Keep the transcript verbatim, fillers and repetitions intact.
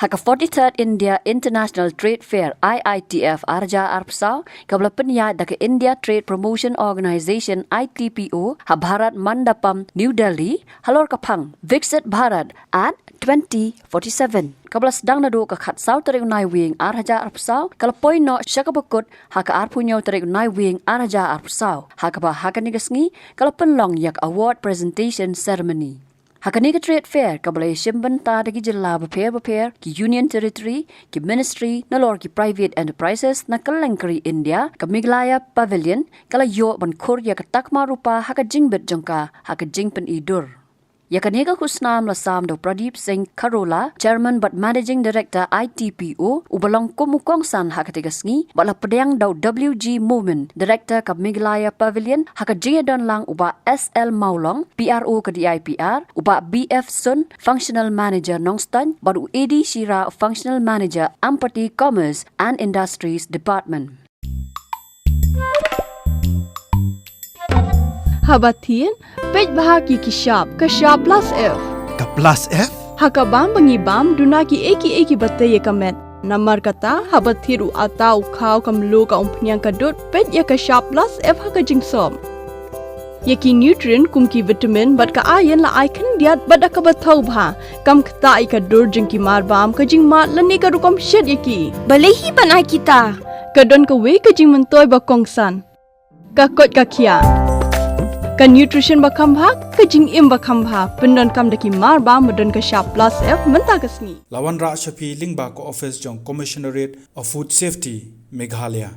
Ha ka forty-third India International Trade Fair, I I T F, ar hajar arphew saw, kaba la pynïaid da ka India Trade Promotion Organization, I T P O, ha Bharat Mandapam, New Delhi, halor ka phang Viksit Bharat at twenty forty-seven, kaba la sdang naduh ka khatsaw tarik u Naiwieng ar hajar arphew saw, ka la poi noh sha kaba kut ha ka arphew hynñiew tarik u Naiwieng ar hajar arphew saw, ha kaba ha kane ka sngi ka la pynlong ïa ka award presentation ceremony. Ha kane ka trade fair, kaba la ïashim bynta da ki jylla bapher bapher, ki Union Territory, ki Ministry, nalor ki private enterprises na kylleng ka ri India, ka Meghalaya Pavilion ka la ïoh ban khur ïa ka takma rupa ha ka jingbit jong ka ha ka jingpyni dur. Ïa kane ka khusnam la sam da u Pradeep Singh Kharola, Chairman bad Managing Director I T P O, uba long kum u kongsan ha katei ka sngi, bad la pdiang da u W G Momin, Director ka Meghalaya Pavilion, ha ka jingïadon lang u Bah S L Mawlong, P R O ka D I P R, u Bah B F Sun, Functional Manager Nongstoiñ, bad u A D Shira, Functional Manager Ampati Commerce and Industries Department. Haba thied, peit bha ki ki shap, ka shap plus F. Ka plus F? Ha ka bam ba ngi bam, duna ki ei ki ei kiba tei ïa ka met. Namar kata, haba thied u atta u khaw ka mluh ka umphniang ka dud, peit ïa ka shap plus F ha ka jingsop. Ïa ki nutrient kum ki vitamin bad ka iron la ai khyndiat bad da kaba thaw bha. Kam ktah ïa ka dur jong ki mar bam, ka jingmad lane ka rukom shet ïa ki. Balei hi ban ai kita? Ka don kawei ka jingmyntoi ba kongsan. Ka koit ka khiah. Ka nutrition ba kham bha, ka jingim ba kham bha. Pyndonkam da ki mar bam ba don ka shap plus F mynta ka sngi. La wanrah sha phi lyngba ka office jong Commissionerate of Food Safety, Meghalaya.